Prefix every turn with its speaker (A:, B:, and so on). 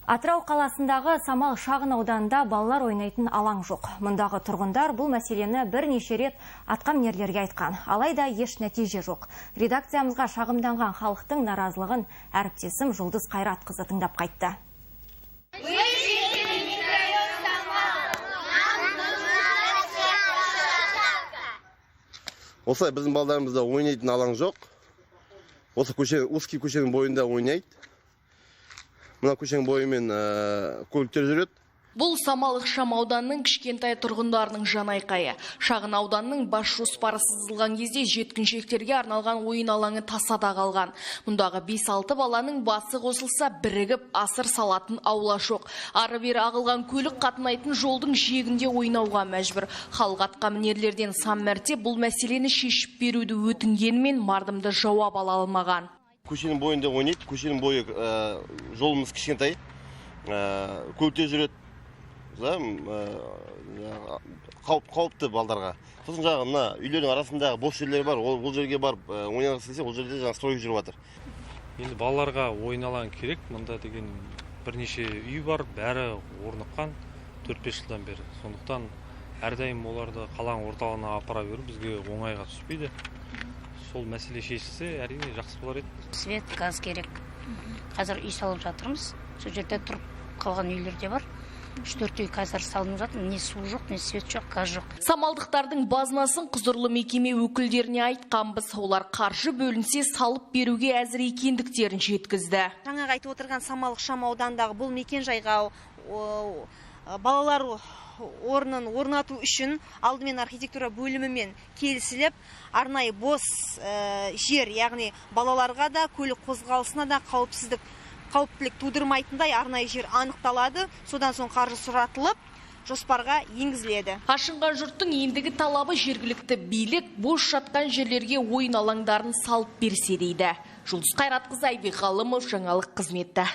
A: Атырау қаласындағы Самал шағын ауданында балалар ойнайтын алаң жоқ. Мұндағы тұрғындар бұл мәселені бірнеше рет атқамінерлерге айтқан. Алайда еш нәтиже жоқ. Редакциямызға шағымданған халықтың наразылығын әріптесім Жұлдыз Қайратқызы тыңдап қайтты.
B: Осылай біздің балдарымызда ойнайтын алаң жоқ. Осы көше, узкий көшенің бойында ойнайды. Мына көшенің бойымен көліктер жүреді.
C: Бұл Самал ықшам ауданының кішкентай тұрғындарының жанайқайы. Шағын ауданның бас жоспары сызылған кезде жеткіншектерге арналған ойын алаңы тасада қалған. Мұндағы 5-6 баланың басы қосылса бірігіп асыр салатын аула жоқ. Ары-бері ағылған көлік қатынайтын жолдың жиегінде ойнауға мәжбүр. Халық атқамінерлерден сан мәрте бұл мәселені шешіп беруді өтінгенімен мардымды жауап ала алмаған.
B: Көшенің бойында ойнайды, көшенің бойы жолымыз кішкентай, көліктер жүреді. Қауіпті балдарға. Сосын жаңағы мына үйлердің арасындағы бос жерлер бар, ол жерге барып ойнағысы келсе, ол жерде жаңағы стройка жүріп жатыр.
D: Енді балаларға ойын алаңы керек. Мында деген бірнеше үй бар, бәрі орныққан 4-5 жылдан бері. Сондықтан әрдайым оларды қаланың орталығына апара беру бізге оңайға түспейді. Сол мәселе шешілсе, әрине жақсы болар еді.
E: Свет, газ керек. Қазір үй салып жатырмыз. Сол жерде тұрып қалған үйлер де бар. 3-4 үй қазір салынып жатыр. Не су жоқ, не свет жоқ, газ жоқ.
C: Самалдықтардың базынасын құзырлы мекеме өкілдеріне айтқанбыз. Олар қаржы бөлінсе салып беруге әзір екендіктерін жеткізді.
F: Жаңағы айтып отырған Самал ықшам ауданындағы бұл мекен-жайға балалар орнын орнату үшін алдымен архитектура бөлімімен келісіліп, арнайы бос жер, яғни балаларға да, көлік қозғалысына да қауіптілік тудырмайтындай арнайы жер анықталады. Содан соң қаржы сұратылып, жоспарға енгізіледі.
C: Ашынған жұрттың ендігі талабы жергілікті билік бос жатқан жерлерге ойын алаңдарын салып берсе дейді. Жұлдыз Қайратқызы, Айбек Ғалымов, жаңалық қызметі.